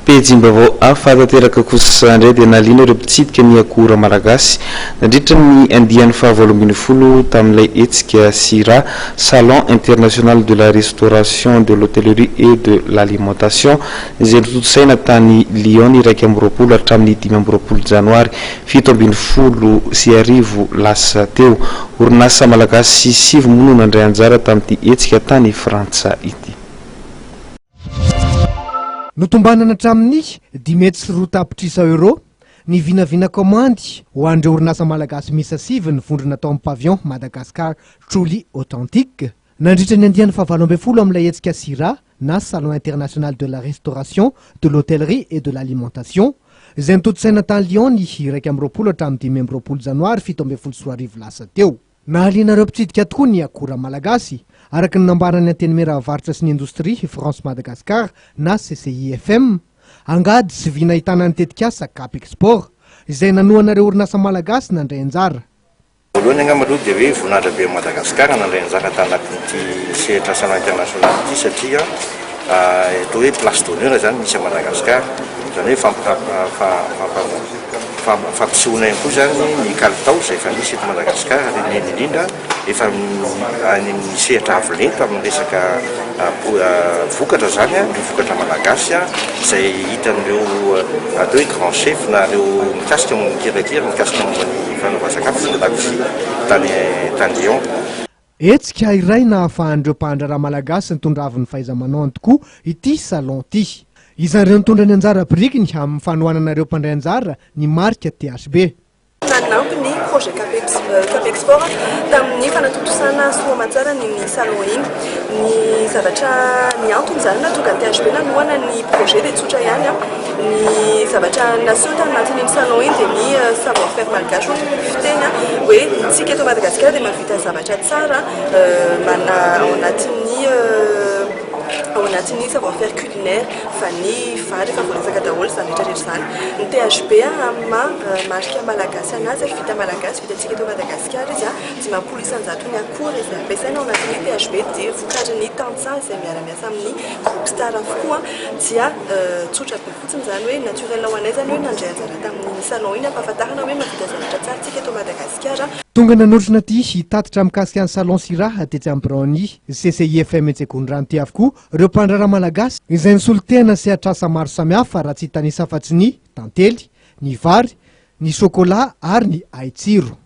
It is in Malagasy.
Pejim-baovao hafa tanteraka kosa indray dia nahaliana ireo mpitsidika ny akora malagasy nandritra ny andiany faha-18 tamin'ilay hetsika SIRA, Salon International de la Restauration, de l'Hôtellerie et de l'Alimentation, izay notontosaina tany Lyon ny 21 hatramin'ny 25 janoary 2017 lasa teo. Orinasa malagasy sivy moa no nandray anjara tamin'ity hetsika tany Frantsa ity. Notombanana hatramin'ny 205 tapitrisa euro ny vinavina komandy ho an'ireo orinasa malagasy miisa sivy ny vondrona tao amin'ny pavillon Madagascar Truly Authentique nandritra ny andiany faha-18 amin'ilay hetsika SIRA na Salon International de la Restauration, de l'Hôtellerie et de l'Alimentation izay notontosaina tany Lyon ny 21 hatramin'ny 25 janoary 2017 lasa teo. Nahaliana ireo mpitsidika tokoa ny akora malagasy, araka ny nambaran'ny Antenimiera Varotra sy ny Indostria France Madagascar na CCIFM. Angady sy vy nahitana ny tetikasa Cap Export izay nanohana ireo orinasa malagasy nandray anjara. Voalohany angamba aloha dia hoe voninahitra be Madagasikara nandray anjara tanatin'ity sehatra salon international ity, satria atao hoe place d'honneur zany misy a Madagasikara, zany hoe fampisehoana ihany koa zany ny kalitao izay efa misy eto Madagasikara, ary indrindra indrindra efa any amin'ny sehatra avo lenta amin'ny resaka vokatra zany, ny vokatra malagasy izay hitan'ireo atao hoe grand chef na ireo mikasika momba mikirakira mikasika momba ny fanaovana sakafo sy ny lakozia tany Lyon. Hetsika iray nahafahan'ireo mpandraharaha malagasy nitondra avo ny fahaiza-manaony tokoa ity salon ity. Izan'ireo nitondra ny anjara birikiny amin'ny fanohanana ireo mpandray anjara ny marika THB. Nanampy ny projet Cap Export tamin'ny fanatontosana soa aman-tsara ny salon iny. Ny zavatra ny antony zany nahatonga ny THB nanohana ny projet dia tsotra ihany. Ny zavatra naseho tanatin'iny salon iny dia ny savoir faire malgache hoy ny fiteny, hoe tsika eto Madagasikara dia mahavita zavatra tsara mana ao anatin'ny savoir faire culinaire, fa ny vary efa voaresaka daholo izany rehetrarehetra izany. Ny THB amin'ny maha marika malagasy anazy ary vita malagasy, vitatsika eto Madagasikara izy, 50% ny akora izay ampiasaina ao anatin'ny THB dia vokatry tantsaha izay miara-miasa amin'ny groupe Star avokoa, dia tsotra be fotsiny zany hoe naturel ho anay zany hoe nandray anjara tamin'ny salon iny ampahafantarana hoe mahavita zavatra tsara tsika eto Madagasikara. Tonga nanotrona ty hitatitra mikasika ny salon SIRA tetsy amin'ny biraon'ny CCIFM etsy Ankorondrano ty avokoa ireo mpandraharaha malagasy izay nisolo tena sehatrasa maro samihafa, raha tsy hitanisa afa-tsy ny tantely, ny vary, ny chocolat ary ny haitsiro.